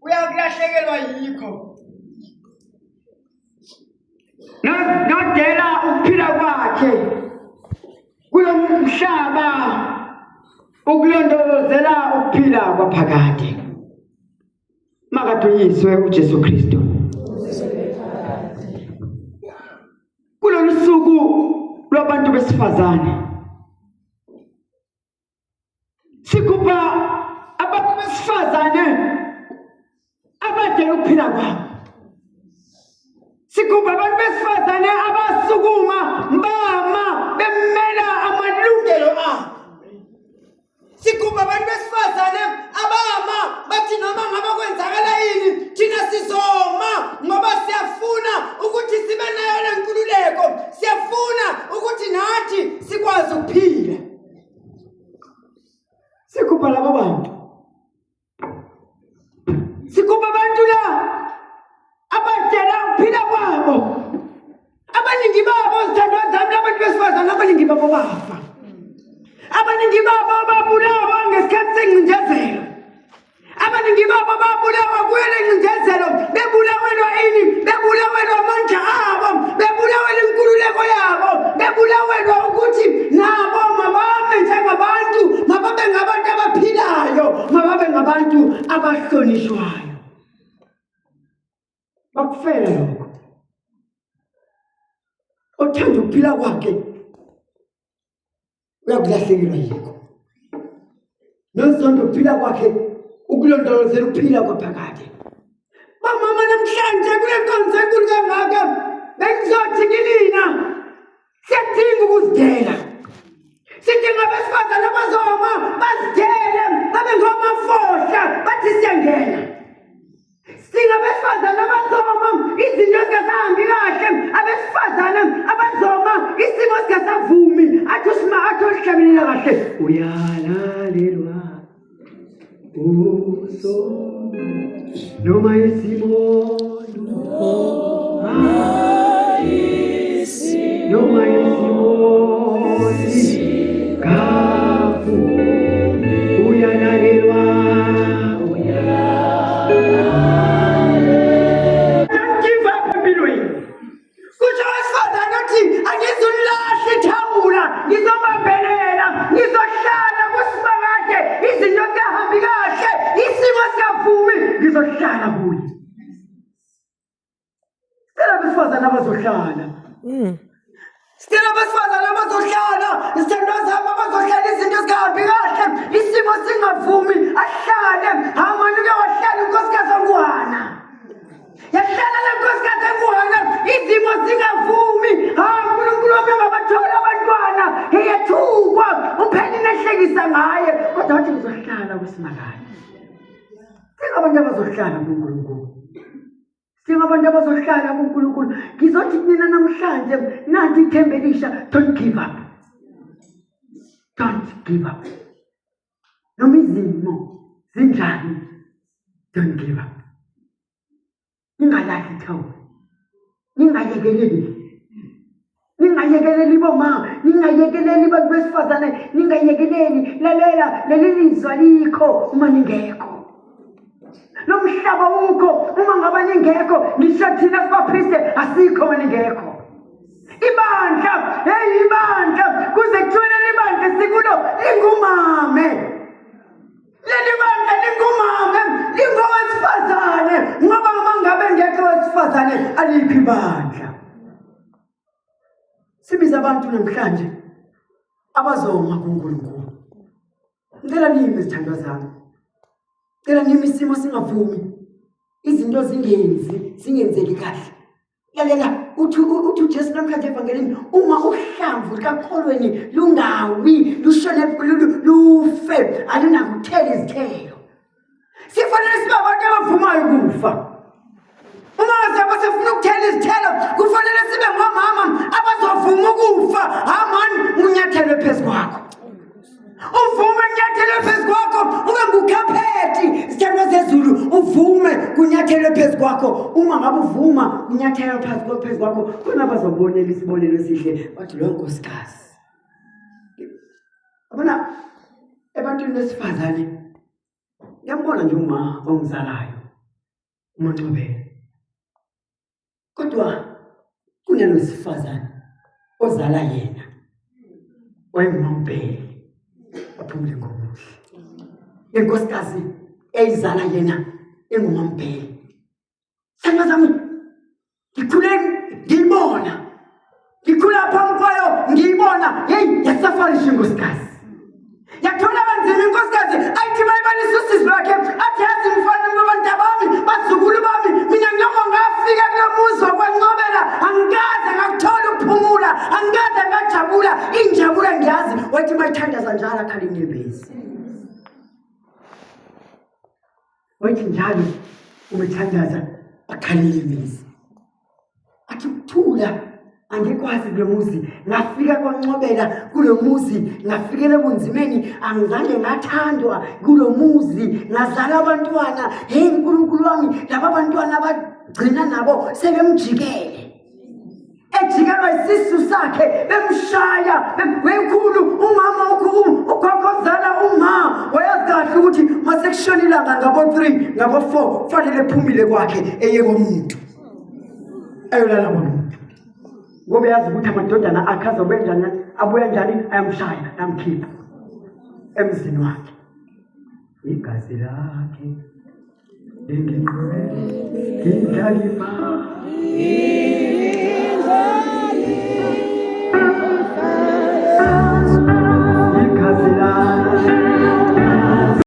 Uyakulahlekelwa yikho. Nodela ukuphila kwakhe kulo mhlaba ukulondolozela ukuphila kwaphakade. Makadunyiswe uJesu Kristu. Kulolu suku lwabantu besifazane sigubha abantu besifazane abadela ukuphila kwabo. Sigubha abantu besifazane abasukuma bama bemela amalungelo abo. Sigubha abantu besifazane abama bathi noma ngabe kwenzakala yini thina sizoma ngoba siyafuna ukuthi sibe nayo le nkululeko, siyafuna ukuthi nathi sikwazi ukuphila. Sigubha labo bantu. Sigubha abantu la abadela ukuphila kwabo. Abaningi babo zithandwa zami abantu besifazane abaningi babo bafa. Abaningi babo babulawa ngesikhathi sengcindezelo. Abaningi babo babulawa kuyo le ngcindezelo, bebulawelwa ini? Bebulawelwa amandla abo, bebulawelwa inkululeko yabo, bebulawelwa ukuthi nabo mabame njengabantu, mababe ngabantu abaphilayo, mababe ngabantu abahlonishwayo. Bakufela lokho. Othanda ukuphila kwakhe uyakulahlekelwa yikho. Nozonda ukuphila kwakhe ukulondolozela ukuphila kwaphakade. Bamama namhlanje kule nkonzo enkulu kangaka bengizothi kinina siyadinga ukuzidela. Sidinga abesifazane abazoma bazidele babe ngomafohla bathi siyangena. Singabesifazane abazoma izinto zingasahambi kahle, abesifazane abazoma isimo singasavumi, athi usima athi oluhlabelela kahle uyalalelwa uso noma isimo noma isimo singavumi uyalalelwa. Don't give up empilweni. Kusho wesifazane othi angizulahla ithawula, ngizobambelela, ngizohlala kuSimakade, izinto zingahambi kahle, isimo singavumi, ngizohlala kuye. Sicela abesifazane abazohlala. Sicela abesifazane abazohlala, isithandwa sami abazohlala izinto zingahambi kahle, isimo singavumi, ahlale. Hamani uke wahlala unkosikazi onguHana. Yahlala le nkosikazi enguHana, izimo zingavumi. Ha, uNkulunkulu wami engabathola abantwana, eyethukwa, uPhenina ehlekisa ngaye, kodwa wathi ngizohlala kuSimakade. Sicela abantu abazohlala kuNkulunkulu. Sidinga abantu abazohlala kuNkulunkulu. Ngizothi kumina namhlanje nanti ithemba elisha, don't give up. Don't give up. Noma izimo zinjani, don't give up. Ningalahli ithawula. Ningayekeleli. Ningayekeleli boma, ningayekeleli bantu besifazane, ningayekeleli. Lalela, leli lizwi alikho uma ningekho. Lo mhlaba ukho uma ngaba ningekho, ngisho thina sibapriste asikho uma ningekho. Ibandla, hey ibandla, kuze kuthiwe leli bandla sikulo lingumame. Leli bandla lingumame, lingowesifazane, ngoba uma ngabe ngekho wesifazane alikho ibandla. Sibiza abantu namhlanje abazoma kuNkulunkulu. Ngicela nimi zithandwa zami. Ngicela nimi isimo singavumi. Izinto zingenzi, zingenzeki kahle. Lalela uthi uthi uJesu namhlanje evangelini uma uhlamvu likakholweni lungawi lushone lufe alunakuthela izithelo. Sifanele sibe abantu abavumayo ukufa. Uma sebe sifuna ukuthela izithelo kufanele sibe ngomama abazovuma ukufa. Hamani unyathelwe phezu kwakho. Uvume kunyathelwe phezu kwakho ube ngukhaphethi isithandwa sezulu uvume kunyathelwe phezu kwakho uma ngabe uvuma kunyathelwe phezu kwakho khona bazobonela isibonelo esihle bathi lo nkosikazi yabona ebantwini besifazane ngiyambona nje uma ongizalayo. uMancobela. Kodwa kunalosifazane ozala yena wayenguMaMbhele waphumule ngobuhle. Lenkosikazi eyizala yena enguMaMbhele. Sandla sami ngikhule ngiyibona ngikhula phambi kwayo ngiyibona yeyi yasafarisha inkosikazi yathola kanzima inkosikazi ayithi mayibalisa usizi lwakhe athi yazi mfana abantu bami bazukulu bami mina ngiloko ngafika kulo muzi wakwancobela angikaze ngakuthola ukuphumula angikaze ngajabula injabulo ngiyazi wathi mayithandaza njalo akhala inyembezi Wathi njalo ubethandaza akhalile imizi. Athi ukuthula angikwazi kulo muzi ngafika kwancobela kulo muzi ngafikela ebunzimeni angizange ngathandwa kulo muzi ngazala abantwana heyi nkulunkulu wami laba bantwana abagcina nabo sebemjikele ejikelwa isisu sakhe bemshaya wenkulu umama ugogo ozala uma wayazi kahle ukuthi masekushona ilanga ngabo-3 ngabo-4 kufanele ephumile kwakhe eye komuntu ayolala komuntu ngoba yazi ukuthi amadodana akhe azobe njani abuya njani ayamshaya ayamkhipha emzini wakhe igazi lakhe linginqobele ngidlalifa.